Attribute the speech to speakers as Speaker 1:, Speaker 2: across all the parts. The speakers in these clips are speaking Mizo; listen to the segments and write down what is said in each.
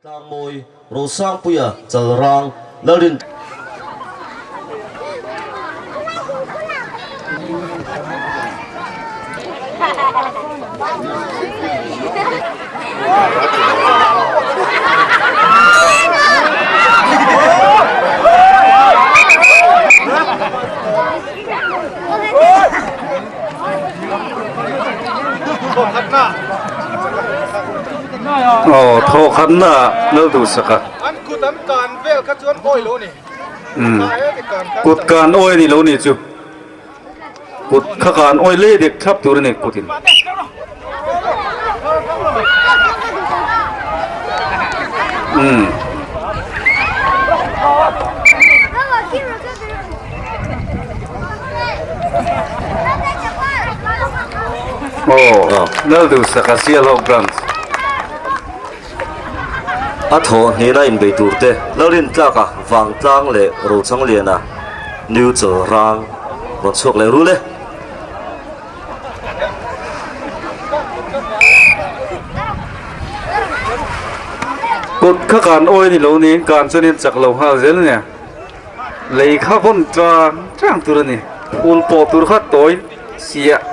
Speaker 1: Tlangmawi Rosangpuia Chalrang Lalrin.
Speaker 2: Aw thaw khatna lal duh sak a.
Speaker 3: An kut an kan vel kha chuan awi lo ni.
Speaker 2: Umm kut kan awi a ni lo ni chu. Kut kha kan awi lei dek thlap tur a ni kut in. Umm. Aw lal duh sak a Sialhawk branch.
Speaker 1: A thawh hnena inbei tur te Lalrintlaka Vangtlang leh Rochangliana New Chalrang rawn chhuak leh rul e.
Speaker 2: Kut kha kan awi ni lo niin kan chuanin chak lo nghal zel nia. Lei kha vawn tlang tlang tur a ni. Phul pawh tur kha tawi chiah.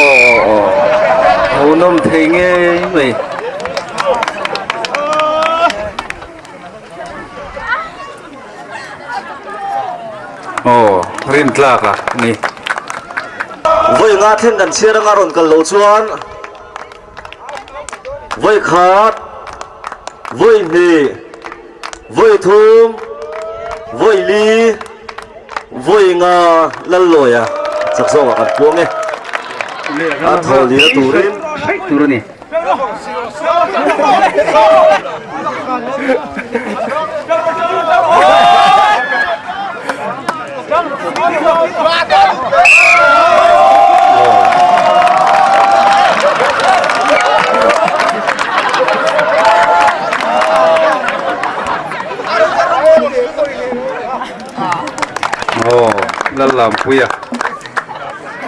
Speaker 2: Aw aw aw hmuhnawm thei ngei mai. Aw rin tlak a ni.
Speaker 1: Vawi nga thleng kan chhiar anga rawn kal loh chuan vawi khat, vawi hnih, vawi thum, vawi li, vawi nga lal lawi a chak zawkah kan puang e. A thaw lira turin.
Speaker 2: Tur a ni. Aw Lallampuia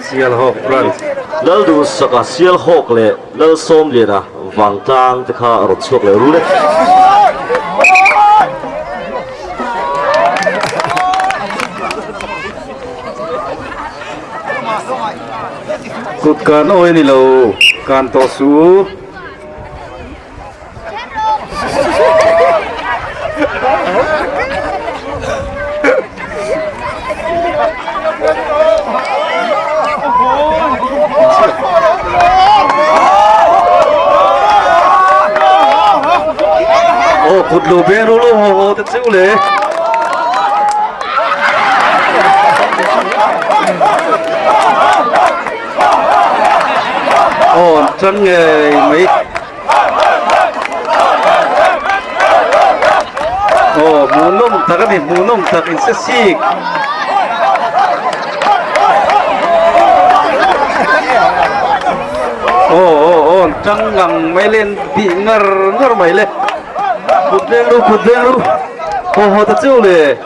Speaker 2: Sialhawk branch.
Speaker 1: Lalduhsaka Sialhawk leh Lalsawmliana Vangtlang te kha a rawn chhuak leh rul e.
Speaker 2: Kut kan awi a ni lo, kan tawh suh. Aw kut lo beng ru lo haw haw te cheu le. Aw an tang ngei mai. Aw hmuhnawm tak a ni hmuhnawm tak in se sik. Aw aw aw an tang ngang mai le an bih ngar ngar mai le. Kut veng ru kut veng ru haw haw ta cheu le.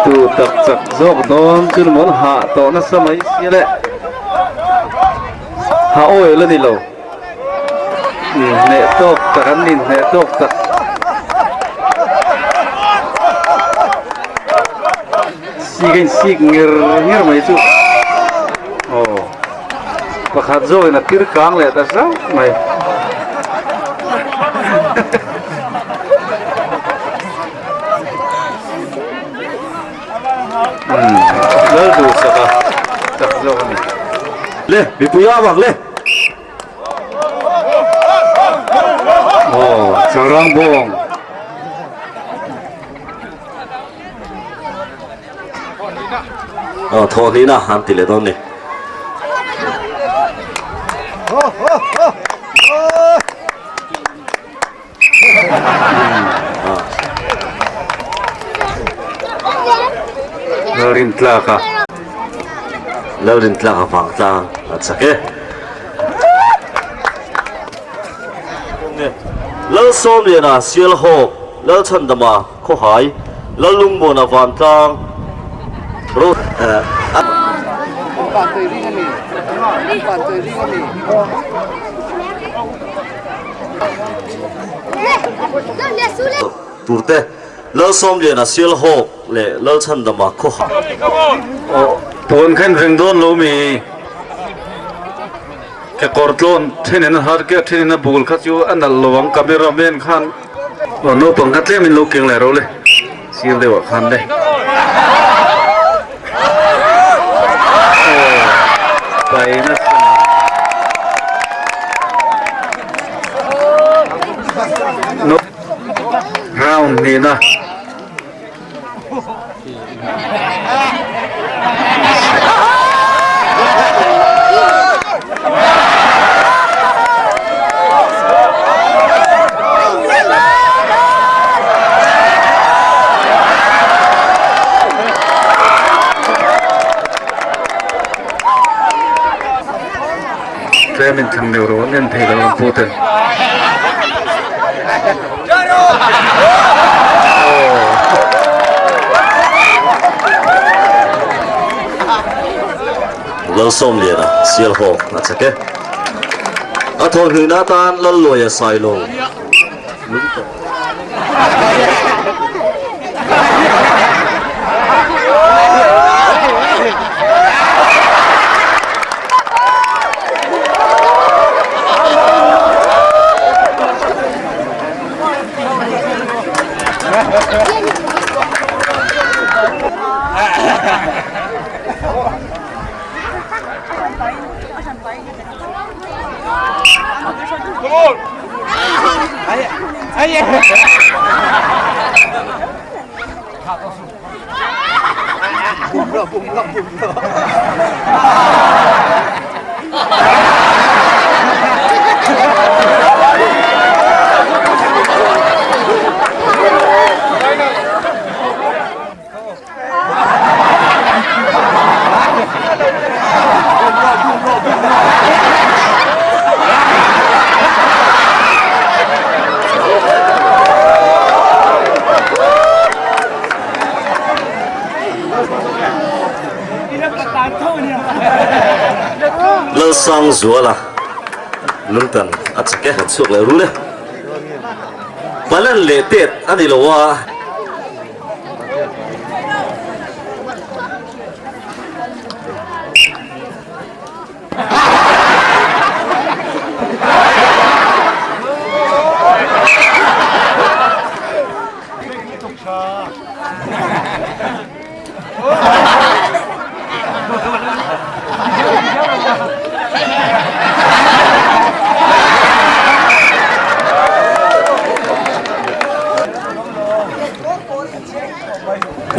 Speaker 2: Tu tak chak zawk dawn chu ni mawn hah tawh nasa mai sia le ha oil a ni lo hneh tawk tak an ni hneh tawk tak sik a in sik nger nger mai chu aw pakhat zawk in a tir kang leh ta zauh mai. Lal duh sak a chak zawk a ni.
Speaker 1: Le mipui a vang le.
Speaker 2: Aw Chalrang bawng.
Speaker 1: Aw thaw hnihna an ti leh dawn ni.
Speaker 2: Lalrin tlak a.
Speaker 1: Lalrin tlak a vang tlang a chak e. Lalsawmliana Sialhawk. Lalchhandama Khawhai, Lallungmuana Vantlang, Ro. Turte, Lalsawmliana Sialhawk leh Lalchhandama Khawhai.
Speaker 2: Aw, puan kha in veng dawn lo mi? Kekawr tlawn thenin a har ke thenin a bul kha chu a nalh lo ang camera man khan aw naupang kha tlem in lo keng leh ro le sir deuh ah khan le aw pai nasa round hnihna. Tlem in thlang deuh rawh an en thei lo ang pawh ten.
Speaker 1: Lalsawmliana Sialhawk a chak e. A thawhhnuina atan Lalluaia Sailo lung tawh. Lalsangzuala lungtan a chak e, kan chhuak leh rul e. Palen leh tet a ni lo a.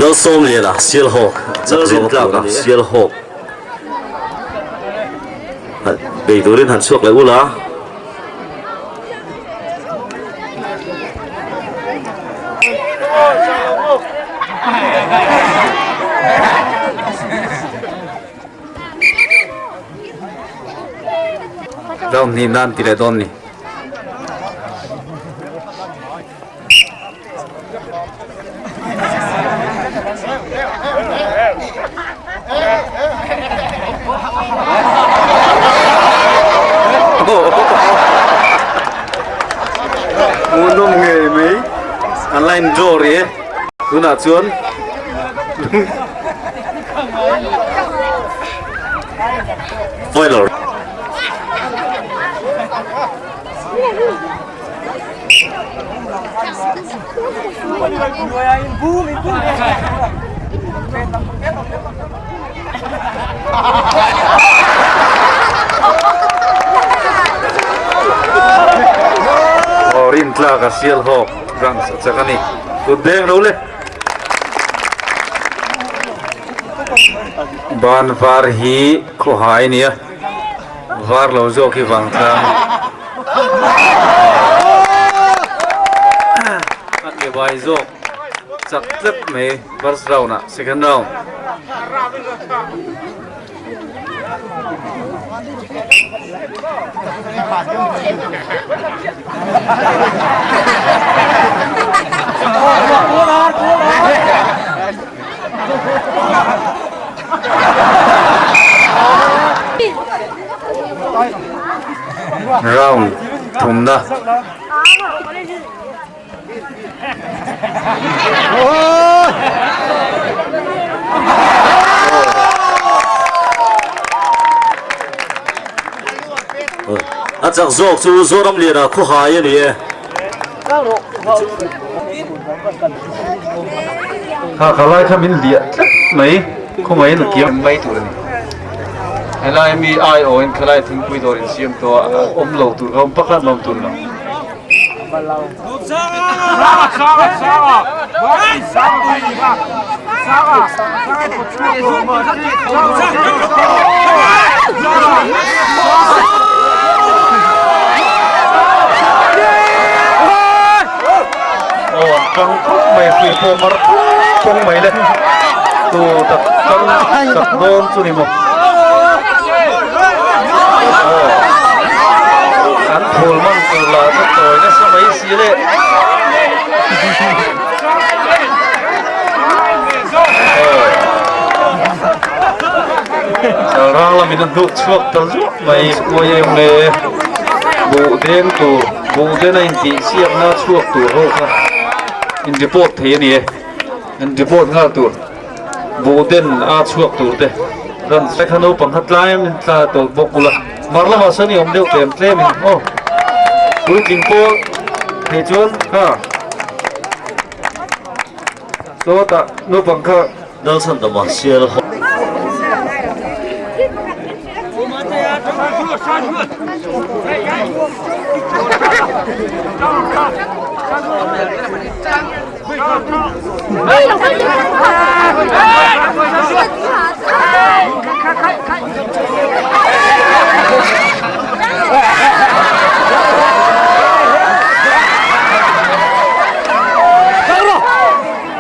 Speaker 1: Lalsawmliana Sialhawk Lalrin tlaka Sialhawk Bei turin han chhuak leh ula.
Speaker 2: Round hnih nan ti leh dawn ni. Hmuhnawm ngei mai an la in draw rih e tunah chuan
Speaker 1: Final.
Speaker 2: Aw rin tlak a sial hawk runs a chak a ni kut beng lo le ban var hi khawhai a ni a var lo zawk hi vangtlang A ke bai zawk chak tlat mai first round ah second round. Round thumna.
Speaker 1: A chak zawk chu Zoram Liana khawhai a ni e.
Speaker 2: Kha kha lai kha min liah tlat mai khawngaihin a kiam mai tur a ni. Helai mi aiawhin khalai thingpui dawr insiam tawh a awm lo tur kha awm pakhat mah awm tur lo. Aw an tang khawp mai hrui pawh mar pawng mai le tu tak tang chak dawn chu ni maw. An phul man tur lah chu tawi nasa mai si le. Chalrang lamin a hnuk chhuak ta zuah mai uai em le. Buh deng tur, buh den a intih siakna chhuak tur ho kha in report thei a ni e. In report nghal tur. Buh den a chhuak tur te ran sai kha naupang kha tlai in tla tawlh bawk ula mar lamah sawn i awm deuh tlem tlem in aw puitling pawh thei chuan kha sawtah naupang kha
Speaker 1: Nelson Dama sial ho.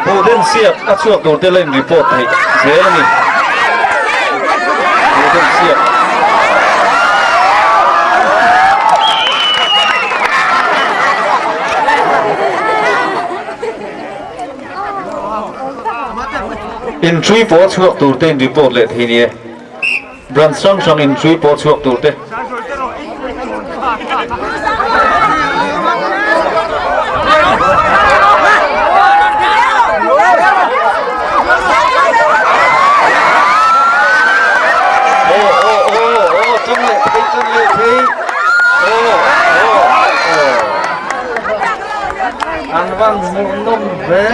Speaker 2: Buhden siak a chhuak tur te la in report theih zel a ni. Buhden siak. Inhrui pawh chhuak tur te in report leh thei nia. Branch hrang hrang inhrui pawh chhuak tur te. Aw aw aw aw ṭan leh thei ṭan leh thei aw aw aw. An van hmuhnawm ve.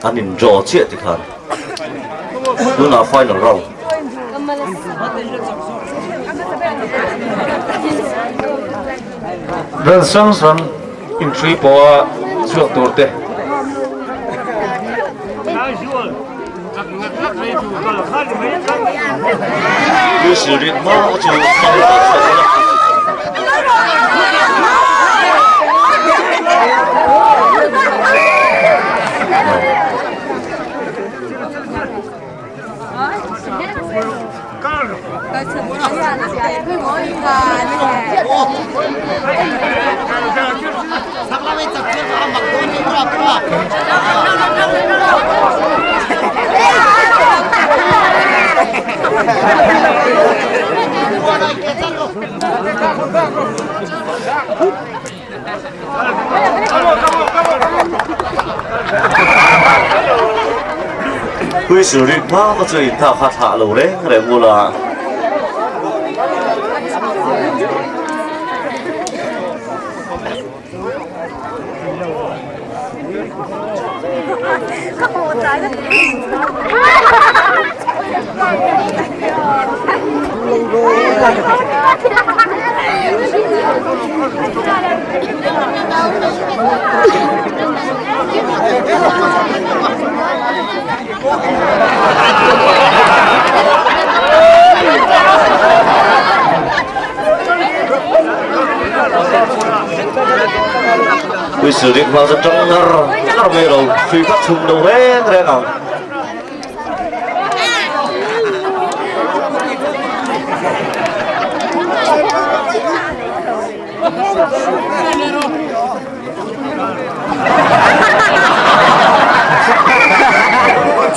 Speaker 1: An in draw chiah tikhan tunah final round.
Speaker 2: Ran hrang hrang inhrui pawha chhuak tur te.
Speaker 1: Whistle rik hma kha chu inthlak kha thlah lo reng reng ula. Whistle rik hma chu tang ngar ngar mai lo hrui kha chhum lo reng reng ang.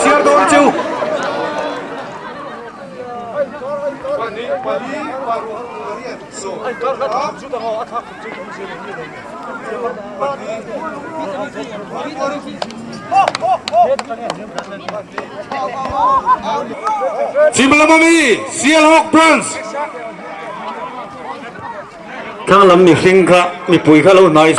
Speaker 4: Chhiar dawn chu.
Speaker 5: Chhim lam ami Sialhawk Branch.
Speaker 1: Thlang lam mihring kha mipui kha lo hnai.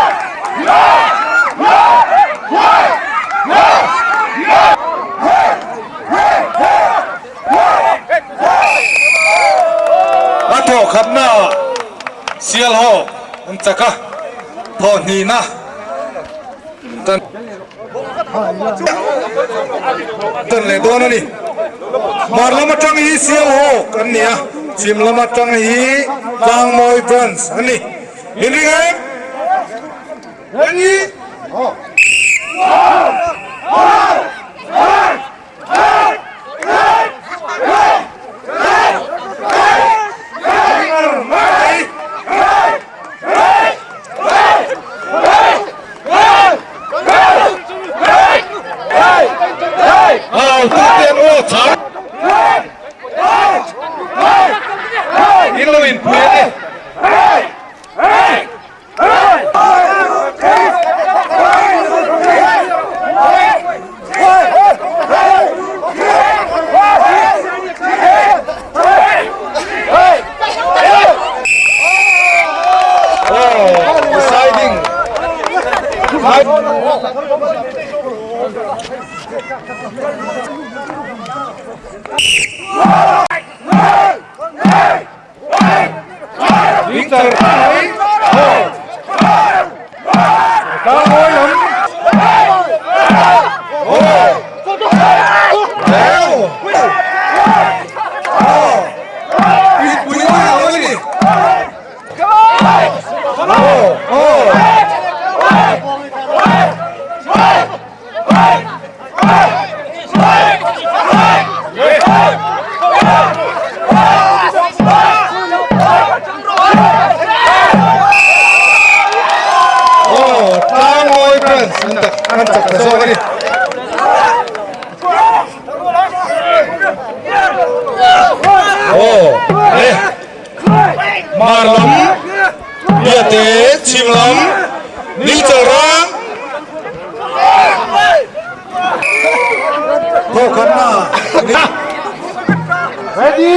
Speaker 5: A thawh khatna ah Sialhawk an chak a, thawh hnihna tan tan leh dawn a ni. Hmar lam atang hi Sialhawk an ni a, chhim lam atang hi Tlangmawi Branch an ni. Inring em? Ready? Mar lam Biate chhim lam Nilchal rang Thawkhatna Ready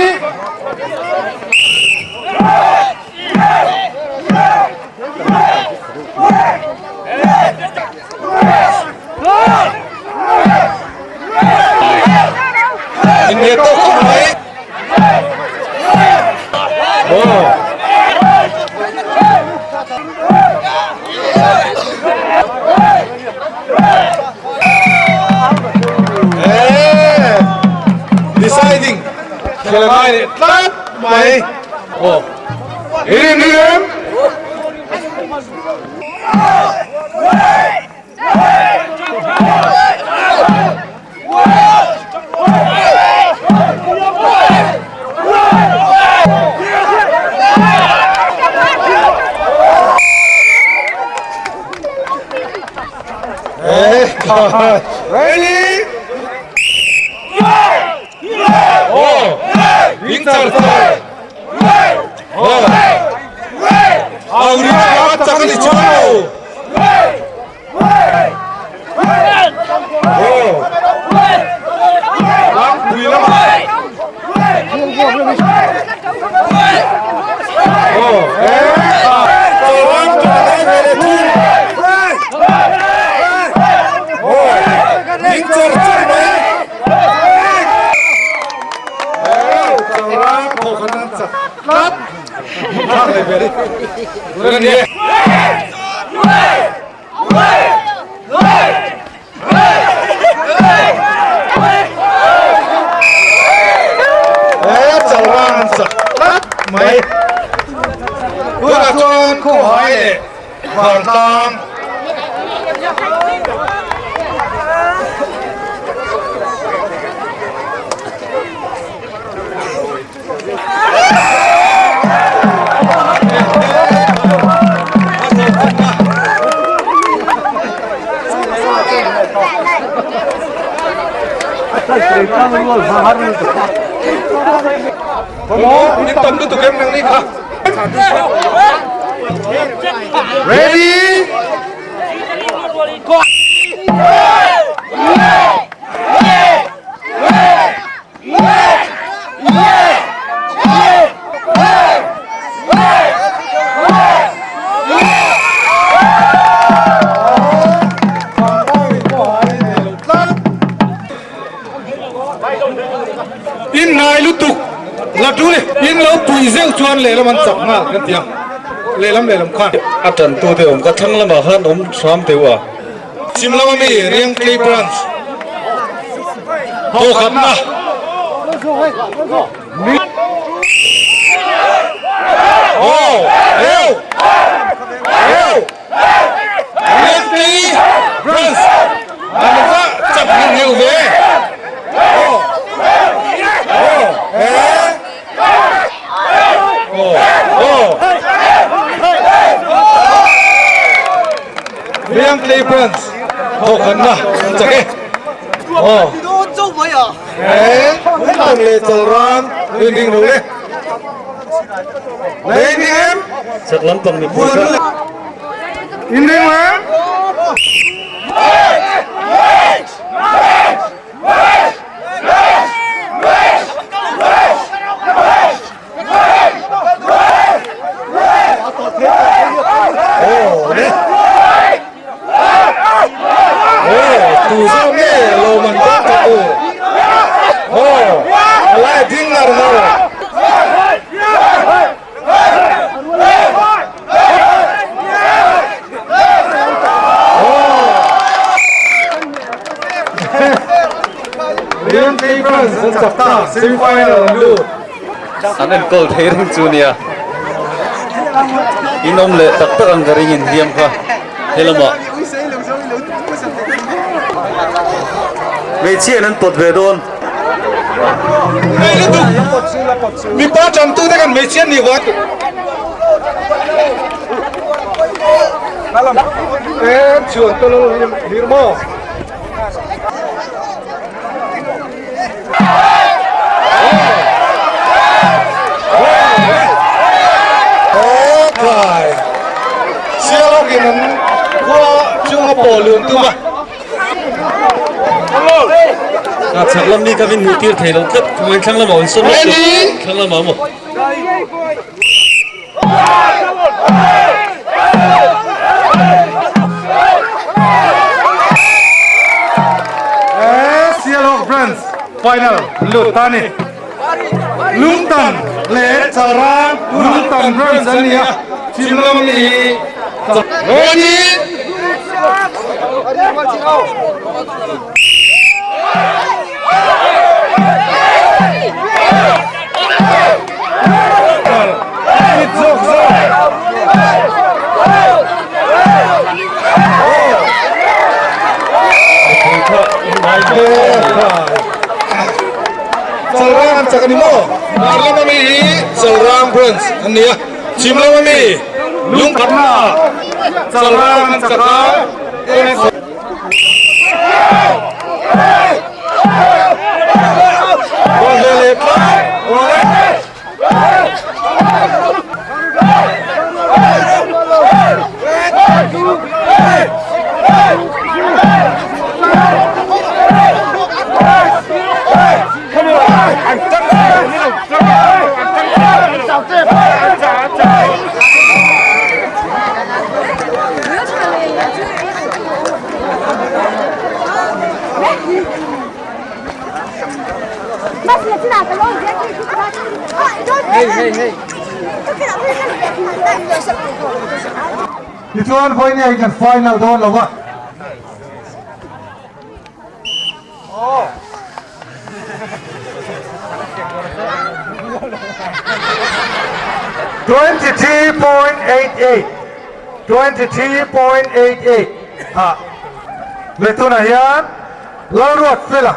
Speaker 5: India tawk khawp mai. Deciding thil a ngai leh tlat mai. Irin rim. Ready? Oh, Victor. Oh. 아, 우리 짝은 있죠. Mai tunah chuan khawhai leh vantlang Maw in tam lutuk em nang ni kha. Ready? In ngai lutuk la tul e in lo pui zeuh chuan lehlam an chak nghal kan ti ang lehlam lehlam khan.
Speaker 2: A tantu te awm ka thlang lamah khan awm hram teuh a.
Speaker 5: Chhim lama mi Riangtlei Branch thawkhatna. Aw heu heu Riangtlei Branch an va chak hmel heuh ve aw aw he aw aw. Riangtlei Branch thawkhanna an chak e. Aw. He Lungtan leh Chalrang inring lo le. Lei inring em?
Speaker 1: Chak lampang mipui kha.
Speaker 5: Inring lo em? Tu zawk nge lo man ta ta tu aw a lai ding ngar ngar. Lian Tigers an chak ta semi final an lut.
Speaker 2: An enkawl thei reng chu nia. In awm leh tak tak ang ka ring inhliam kha helamah.
Speaker 1: Hmeichhia in an pawt ve dawn.
Speaker 5: Hei lutuk mipa tantu te kan hmeichhia an nih vang. E chuan te lo hlir maw. Tlai Sialawkin an khua chunga pawh lun tum a.
Speaker 2: A chhak lam mi ka vin hmuh tir thei lo tlat khawngaih thlang lamah an sawn lawk thlang lamah maw.
Speaker 5: Sialhawk Branch final lut ta ni. Lungtan leh Chalrang Lungtan Branch an ni a, chhim lam mi hi Ready? Chalrang an chak a ni maw? Hmar lama mi hi Chalrang branch an ni a, chhim lama mi Lungpatna Chalrang an chak a. Tichuan vawiin hi kan final dawn lo va. 23.88 23.88 ah leh tunah hian Lalruat Fela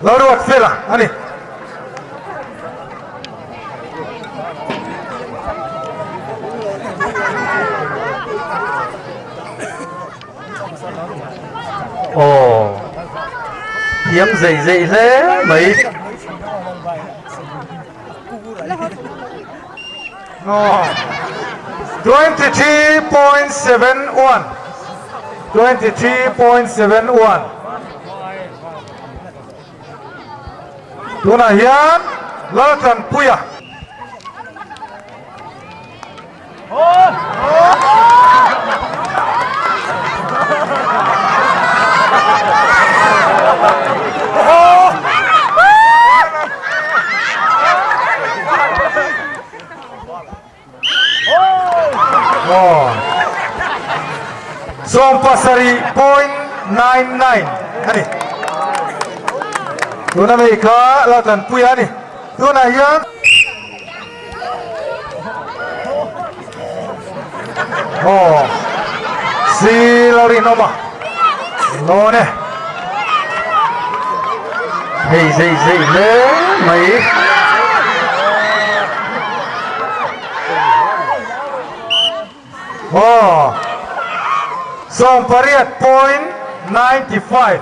Speaker 5: Lalruat Fela a ni.
Speaker 1: Aw thiam zei zei hle mai.
Speaker 5: 23.71 23.71 Tunah hian Laltanpuia. 70.99 a ni. Tuna mi kha Laltanpuia a ni. Tunah hian Aw Sil a rinawm a lawn e.
Speaker 1: Hei zei zei hle mai.
Speaker 5: Aw 18.95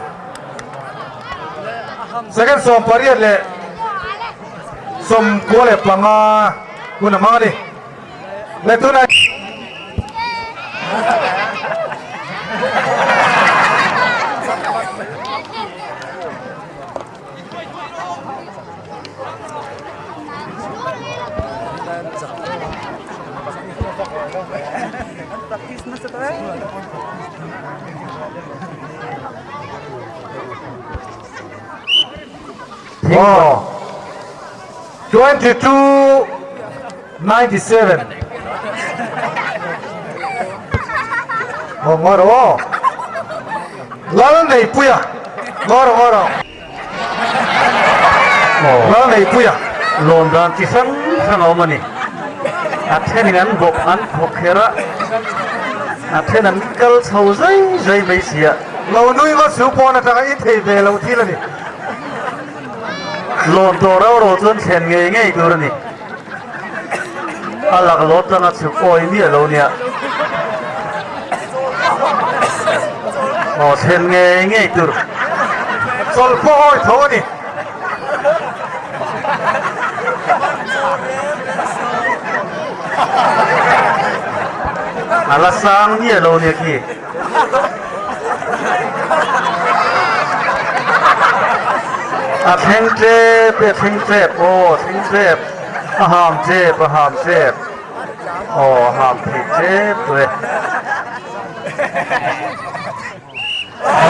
Speaker 5: Second 18 leh 95 hun a hmang a ni. Leh tunah. Aw 22 97 Aw ngawi rawh aw Lalneipuia ngawi rawh ngawi rawh.
Speaker 1: Aw, lawn dan chi hrang hrang a awm a ni. A thenin an bawk an khawk kher a, a then an kal chho zai zai mai si a.
Speaker 5: Lo nui ngawt chu pawn atanga i thei ve lo thil a ni.
Speaker 1: Lawn tawh rau rau chuan thlen ngei ngei tur a ni. A laklawh atanga chhuk awi miah lo nia. Aw thlen ngei ngei tur.
Speaker 5: Chawlh pawh awi tho a ni.
Speaker 1: A la sang miah lo nia khi. A thleng tep e a thleng tep aw a thleng tep a ham tep a ham tep aw a ham theih tep tawh e.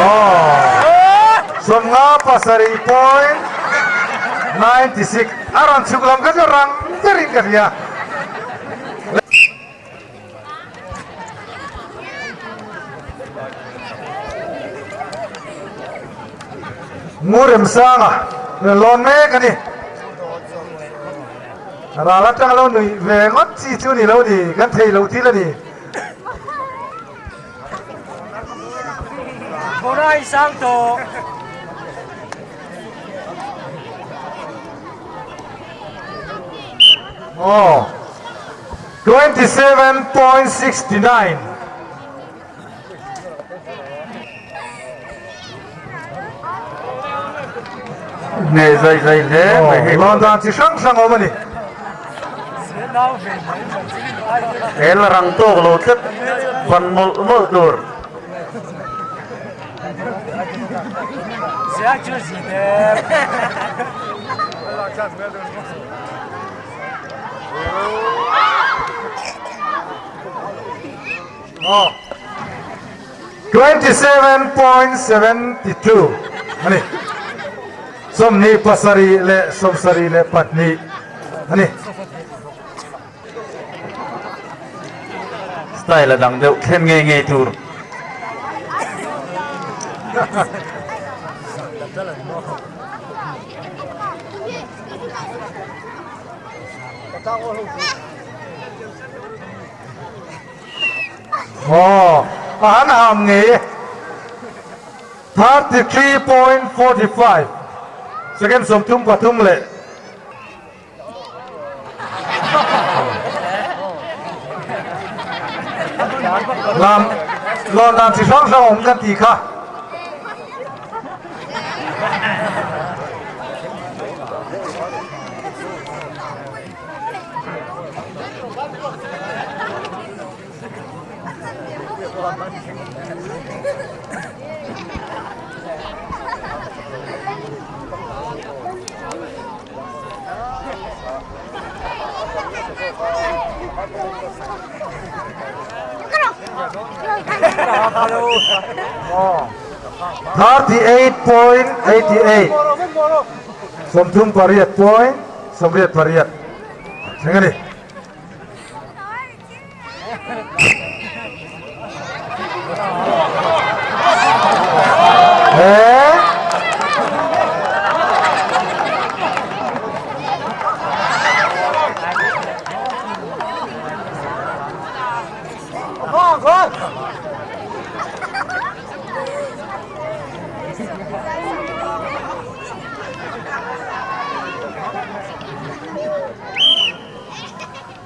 Speaker 5: Aw 57 point 96 a rawn chhuk lam kha chu rang berin ka hria. Nguremsanga lawn mek a ni. Ral atang lo nuih ve ngawt chi chu ni lo ni, kan thei lo thil a ni. Aw. 27.69.
Speaker 1: Nge zai zai hle mai hei.
Speaker 5: Lawn dan chi hrang hrang awm a ni.
Speaker 1: He la rang tawk lo tlat ban mawlh mawlh tur.
Speaker 5: Aw 27.72 a ni. 27 leh 72 a ni.
Speaker 1: Style a dang deuh thlen ngei ngei tur.
Speaker 5: Aw, a han ham ngei e. 33.45 second 33 leh Lam lawn dan chi hrang hrang awm kan tih kha. 38.88 38 point 88 thleng a ni.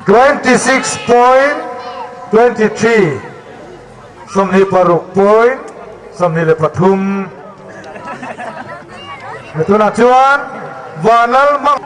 Speaker 5: 26.23 26 point 23 tunah chuan Vanlalhmang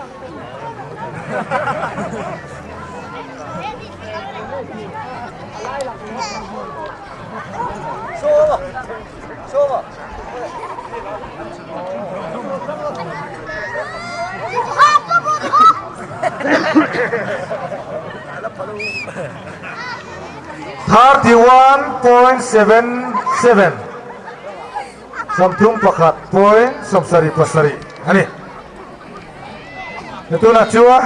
Speaker 5: 31.77 31.77 a ni. Tunah chuan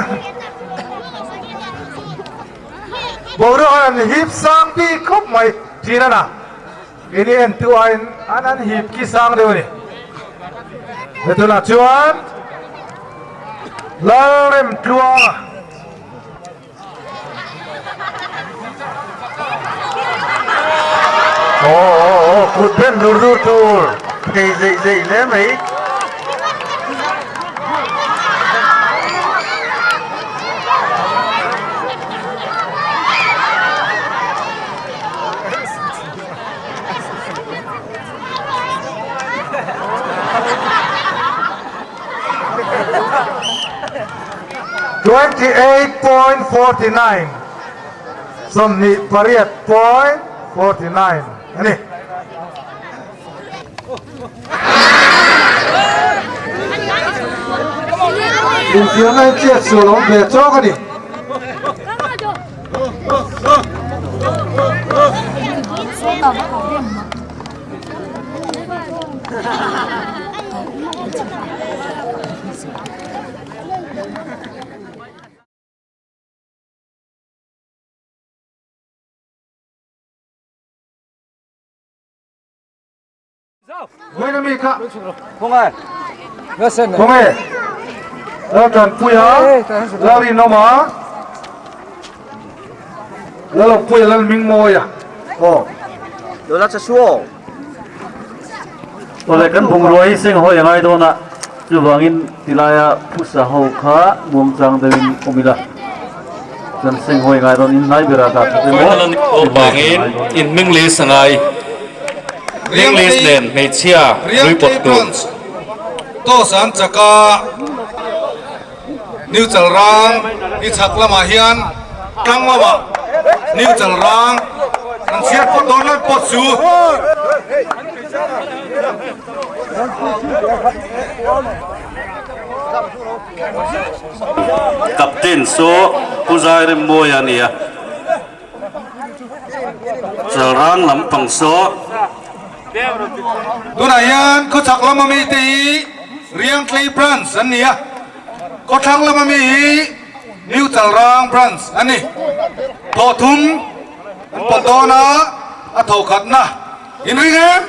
Speaker 5: boruak an hip sang bik khawp mai thin a na. Ini en tu aiin an an hip ki sang deuh a ni. Tunah chuan Lalremtluanga. Aw aw aw kut ben dur dur tur thei zeih zeih hle mai. 28.49 28.49 a ni. Infiamna hi chiat sual awm ve chawk a ni. Vawiin ami kha Khawnge Laltanpuia Lalrinawma Lalawmpuia Lalmingmawia aw.
Speaker 1: Awle kan bungrua hi seng hawi a ngai dawn a, chuvangin tilaia phusa ho kha muangchang deuhin awm ila, chuan seng hawi a ngai dawn in hnai berah dah that emaw
Speaker 4: Final aw vangin in hming list a ngai, hming list nen hmeichhia report tur.
Speaker 5: Toss an chak a, New Chalrang hi chhak lamah hian tlang lamah New Chalrang an chhiar pawt dawn lai pawt chu.
Speaker 1: Captain saw Pu Zairemmawia a ni a, Chalrang lampang saw.
Speaker 5: Tunah hian khawchhak lama mite hi Riangtlei Branch an ni a, khawthlang lama mi hi New Chalrang Branch an ni. Thawh thum an pawt dawn a, a thawhkhatna inring em?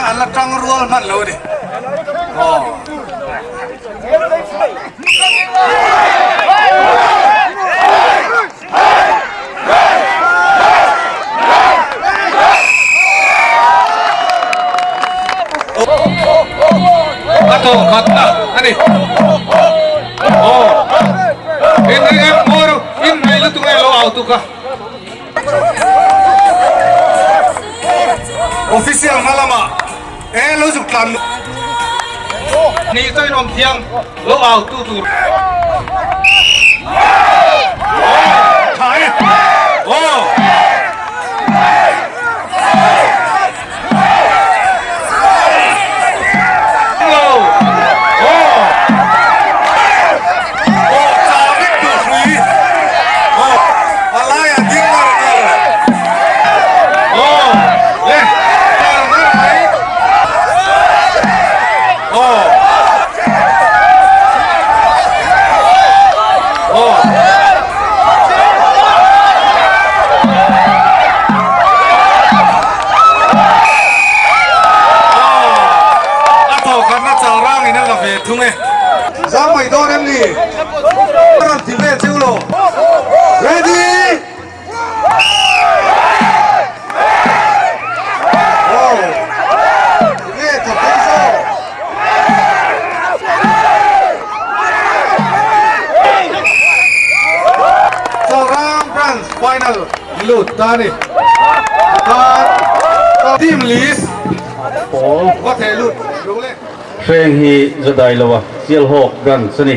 Speaker 5: An la tang rual hman lo a ni. A tawh khat na a ni. Aw. In ring em mawi ru in nei lutuk nge lo au tuk a. E lo zuk tlan
Speaker 3: Ni chuan awm thiang lo au tu tur.
Speaker 5: Tha e. Aw. Lo. Aw. Aw tla vek tur hrui. Aw. A laiah ding ngar ngar. Aw. Le. Ngar ngar mai. Aw. Aw. A thawkhatna chal rangin a la ve thung e. Zam mai dawn em ni? A rawn ti vel cheu lo. Ready? Aw. Nge thawk thei zawk? Chalrang Branch Final lut ta a ni. Khan team list
Speaker 2: Pawl
Speaker 5: va theh lut ru le.
Speaker 2: Hreng hi Zadai lo a Sialhawk Branch a ni.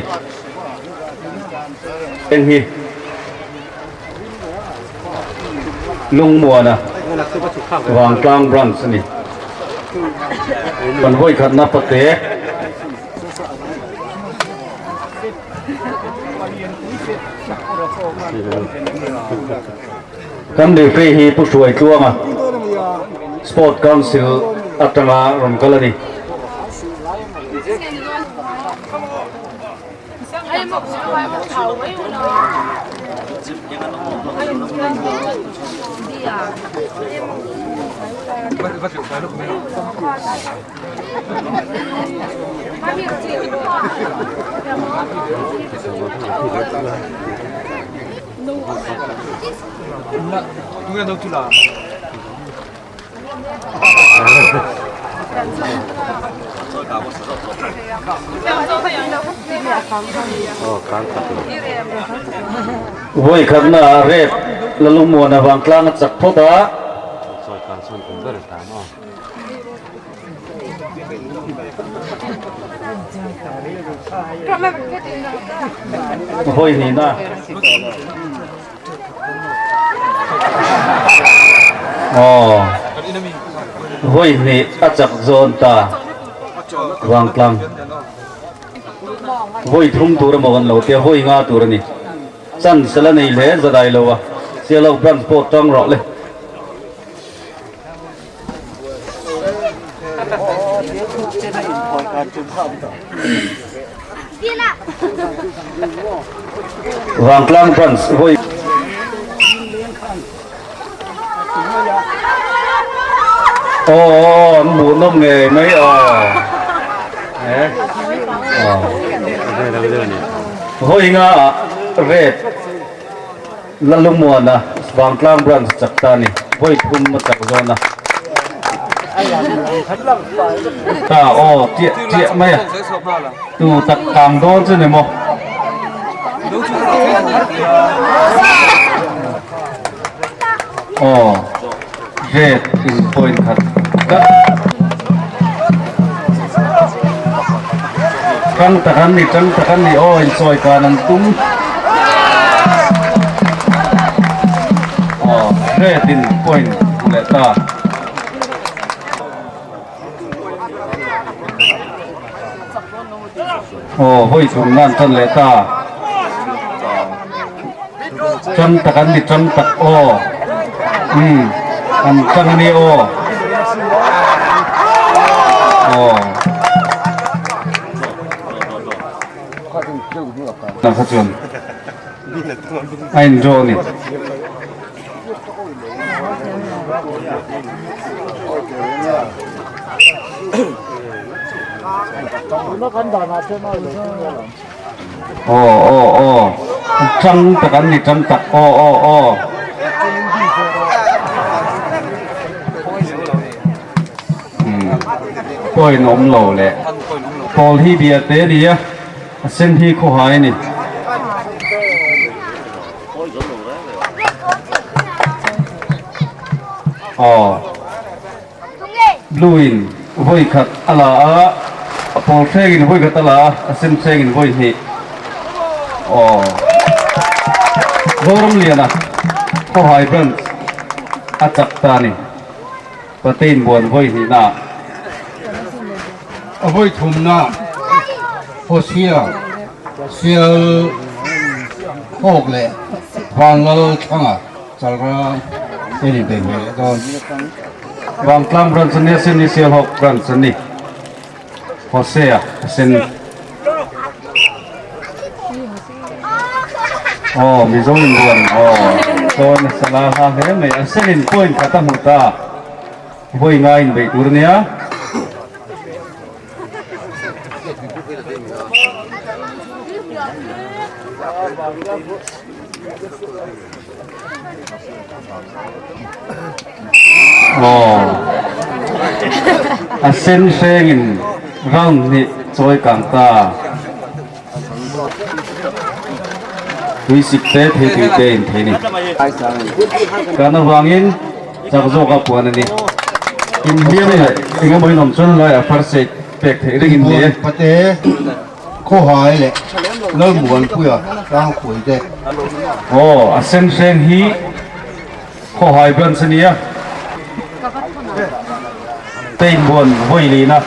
Speaker 2: Hreng hi Lungmuana Vangtlang Branch a ni. Kan vawikhatna pate. Kan referee hi Pu Hruai Tluanga Sport Council atanga rawn kal a ni. Vawi khatna ah rep Lalungmuana vangtlang a chak phawt a. Vawi hnihna. Aw. Vawi hnih a chak zawn ta. Vangtlang. Vawi thum tur emaw kan lo tia vawi nga tur a ni. Chance la nei hle zadai lo a. Sialok branch pawh tang rawh le. Vangtlang Branch vawi Aw aw an hmuhnawm ngei mai aw eh aw vawi nga ah red Lalungmuana Vangtlang Branch chak ta a ni. Vawi thum a chak zawn a. Ta aw chiah chiah mai a. Tu tak kang dawn chu ni maw. Aw red in point khat tlat. Tang tak an ni tang tak an ni aw insawi kan an tum. Aw red in point hmu leh ta. Aw vawi thum nan tan leh ta. Tang tak an ni tang tak aw. Umm an tang a ni aw. Aw. Tah kha chuan a in draw a ni. Aw aw aw tang tak an ni tang tak aw aw aw. Point awm lo leh pawl hi bia te a ni a a sen hi khawhai a ni. Aw blue in. Vawi khat a la a, a pawl hrengin vawi khat a la a, a sen hrengin vawi hnih. Aw. Zoramliana Khawhai Branch a chak ta a ni. Pate inbuan vawi hnihnaah.
Speaker 6: A vawi thumna Hosea Sial Hawk leh Vanlal Thanga Chalra en in bei ve leh dawn.
Speaker 2: Vangtlang Branch a nia sin hi Sialhawk Branch a ni. Hosea a sen. Aw Mizo inbuan aw chuan a sala hla hle mai a senin point khat a hmu ta vawi ngai inbeih tur ania. Aw a sen hrengin round hnih chawi kang ta. Tui sik te thei tui te in thei ni. Kan avangin chak zawk a puan a ni. Inhliam leh eng emaw in awm chuan laiah first aid pek theih reng in ni e.
Speaker 6: Pate Khawhai leh Lalmuanpuia tlangpui te.
Speaker 2: Aw a sen hreng hi Khawhai branch a nia. Teinbuan vawi lina.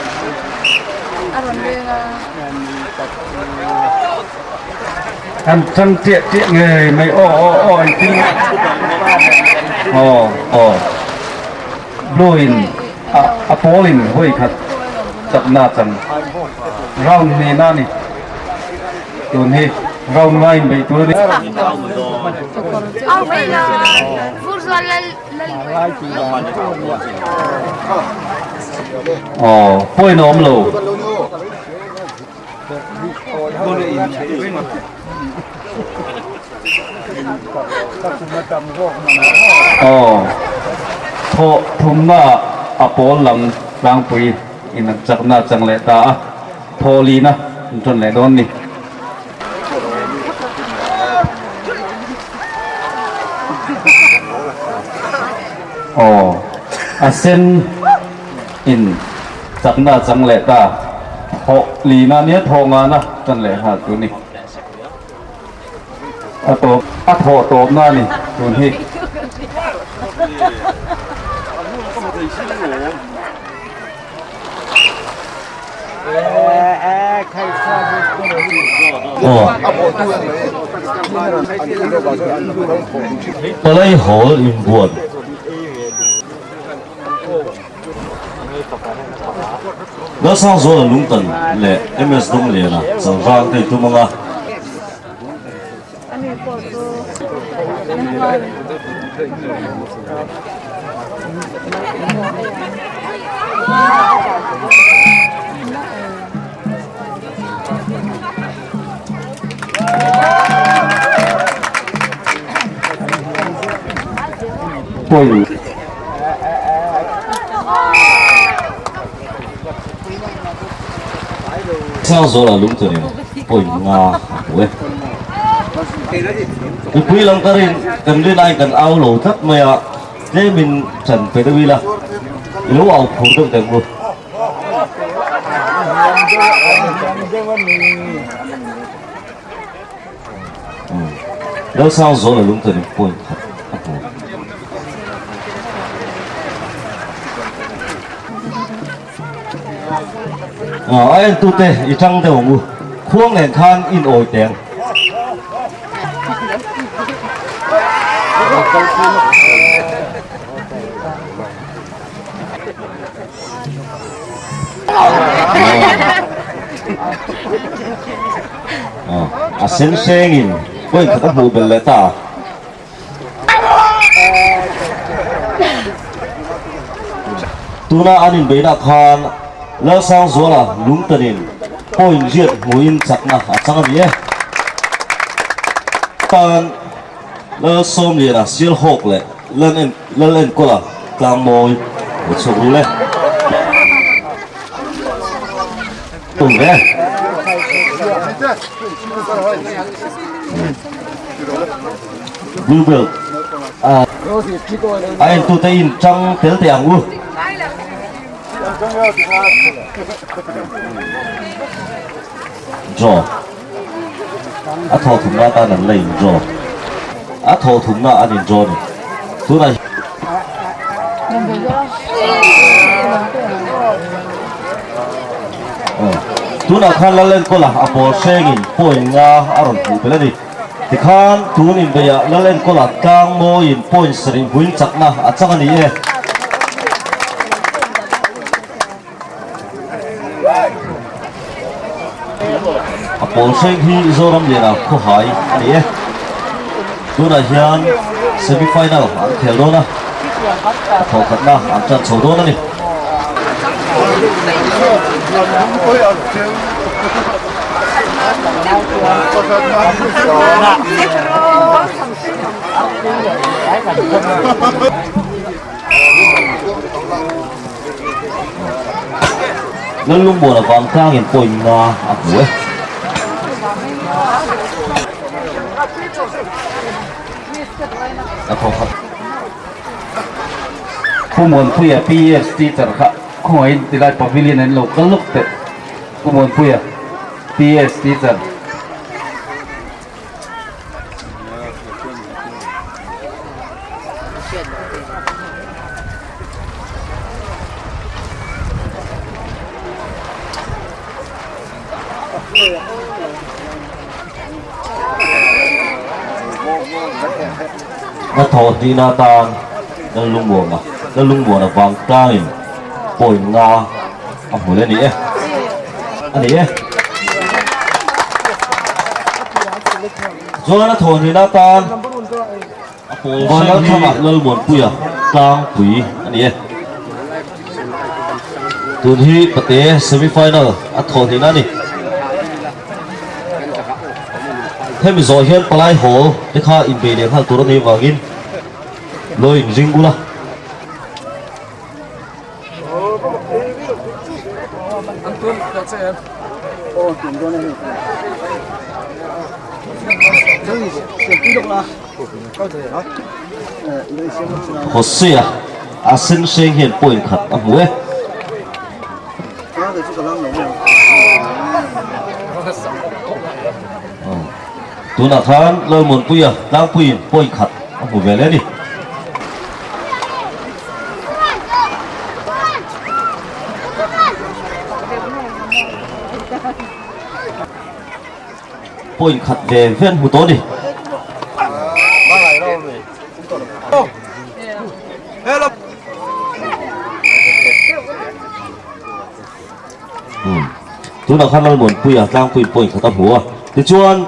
Speaker 2: An chang tiah tiah ngei mai aw aw aw an thil aw aw blue in a a pawl in vawi khat chakna chang round hnihna a ni tun hi round nga in beih tur a ni. Aw point a awm lo. Aw thawh thumna a pawl lam tlangpui in an chakna a chang leh ta a, thaw lina an ṭan leh dawn ni. Aw a sen in chakna a chang leh ta thawh lina nia thawh ngana tan leh nghal tur ni a tawp a thawh tawpna a ni tun hi.
Speaker 1: Palai hawl inbuan. Lalsangzuala Lungtan leh MS Dawngliana Chalrang te tum anga. Point. Sangzuala lungchawnin point nga a hmu e. Mipui lam ka rin kan rin aiin kan au lo tlat mai a, tlemin chan pe deuh ila, i lo au phur deuh teh ang u. Lalsangzuala lungchawnin point khat a hmu. A entute i tang deuh ang u, khuang nen khan in awi teh ang. A sen hrengin point khat a hmuh belh leh ta. Tuna an inbeihna khan Lalsangzuala lungtanin point riat hmuhin chakna a chang a ni e. Tan Lalsawmliana Sialhawk leh Lalenkawla Tlangmawi lo chhuak rul e. Tum ve. Blue belt a a entute in tang tel teh ang u. Draw. A thawh thumna atan an la in draw. A thawh thumna an in draw a ni. Tunah Tunah khan Lalenkawla a pawl hrengin point nga a rawn hmuh belh a ni. Tikhan tun inbeihah Lalenkawla tlang mawiin point sarih hmuin chakna a chang a ni e. A pawl hreng hi Zoram Liana khawhai a ni e. Tunah hian semi final an khel dawn a, a thawhkhatna an tan chho dawn a ni. Lallungmuan avang tlangin point nga a hmu e. A thaw khat.
Speaker 2: Pu Muanpuia PS teacher kha khawngaihin tilai pavilion an lo kal lawk teh Pu Muanpuia PS teacher.
Speaker 1: A thawh hnihna atan Lallungmuana Lallungmuana vangtlangin point nga a hmu leh a ni e. A ni e. Chuan a thawh hnihna atan a pawl Vanlalthanga Lalmuanpuia tlangpui a ni e. Tun hi pate semi final a thawh hnihna a ni. Hemi zawh hian palai hawl te kha inbei leh nghal tur a nih avangin lo inring ula. Hosea a sen hreng hian point khat a hmu e. Tunah khan Lalmuanpuia tlangpuiin point khat a hmu ve leh a ni. Point khat ve ve an hmu tawh a ni. Tunah khan Lalmuanpuia tlangpuiin point khat a hmu a. Tichuan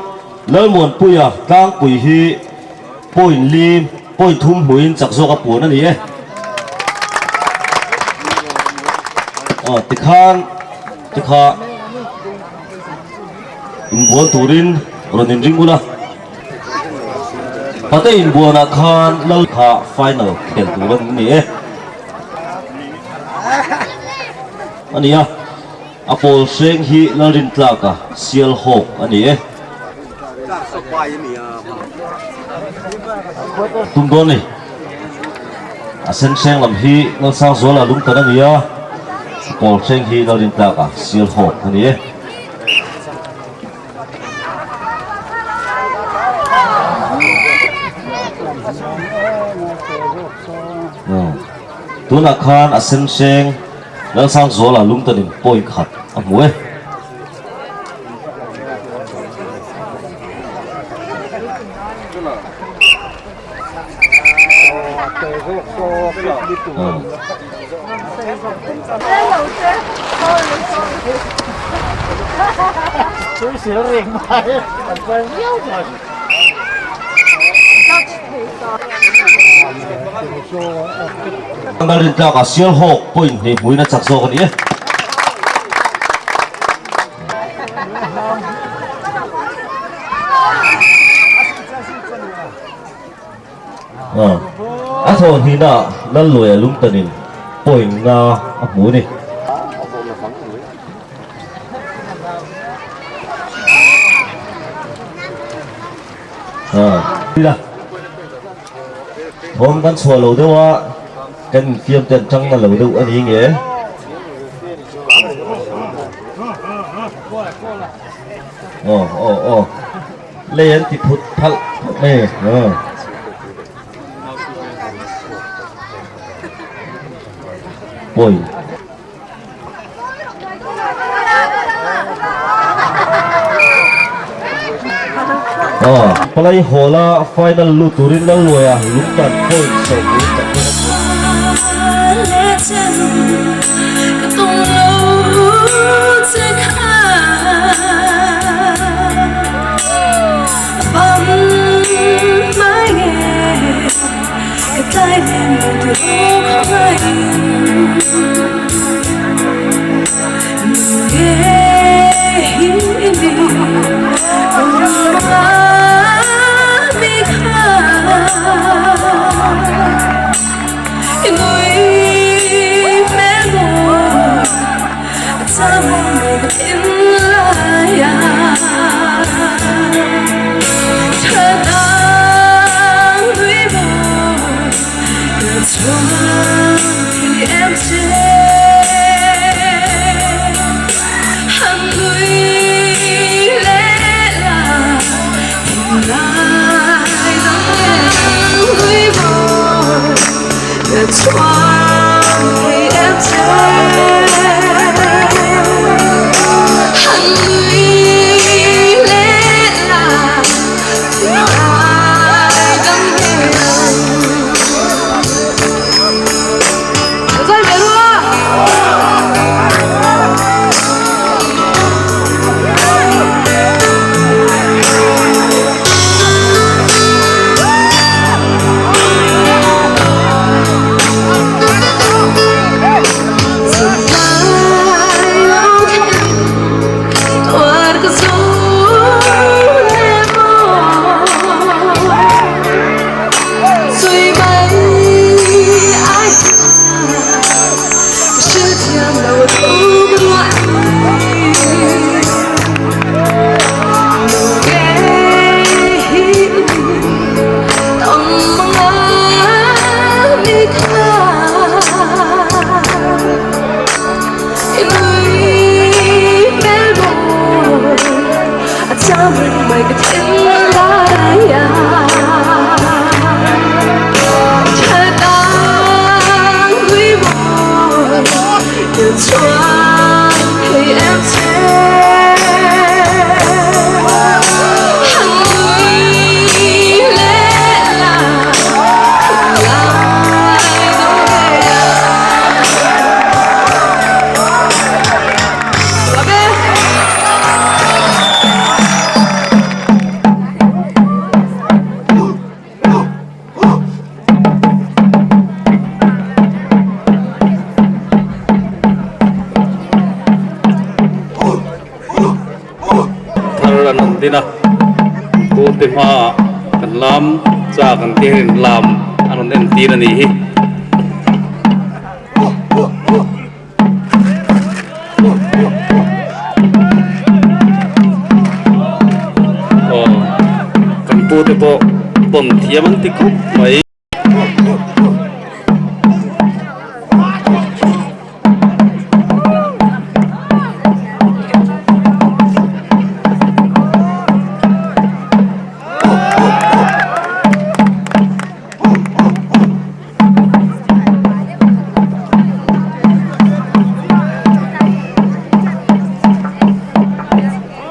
Speaker 1: Lalmuanpuia tlangpui hi point li, point thum hmuin chak zawk a puan a ni e. Aw tikhan tikha inbual turin rawn inring ula. Pate inbuanah khan Lal kha final khel tur a ni e. A ni a, a pawl hreng hi Lalrintlaka Sialhawk a ni e. Tum dawn ni. A sen hreng lam hi Lalsangzuala Lungtan a ni a, a pawl hreng hi Lalrintlaka Sialhawk a ni e. Tunah khan a sen hreng Lalsangzuala Lungtanin point khat a hmu e. Lalrintlaka Sialhawk point hnih hmuin a chak zawk a ni e. A thawh hnihna Lalluaia Lungtanin point nga a hmu a ni. Thawm kan chhuah lo deuh a, kan infiam te an tang na lo deuh a ni nge. Aw aw aw lei an ti phut phalh khawp mai aw. Pawi. Aw palai hall a final lut turin Lalluaia lungtan point sawmli tak
Speaker 4: Thar an rawn din a, pute hmaah kan lam chak an tih hian lam an rawn entir a nih hi. Aw kan pute pawh pawm thiam an ti khawp mai.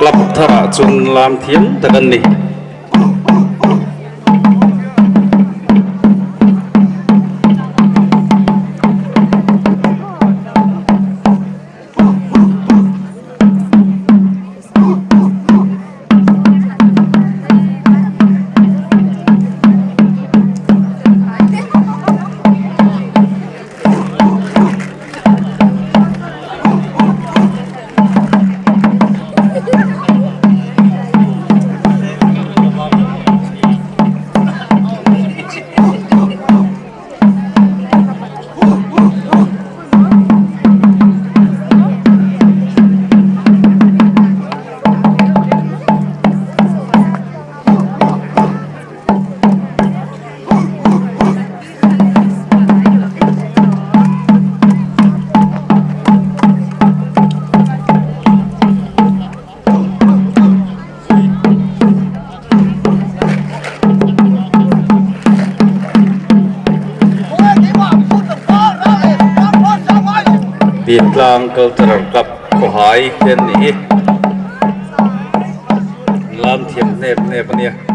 Speaker 4: Club tharah chuan lam thiam tak an ni. Tintlang Cultural Club Khawhai te an nih hi. An lam thiam hnep hnep a nia.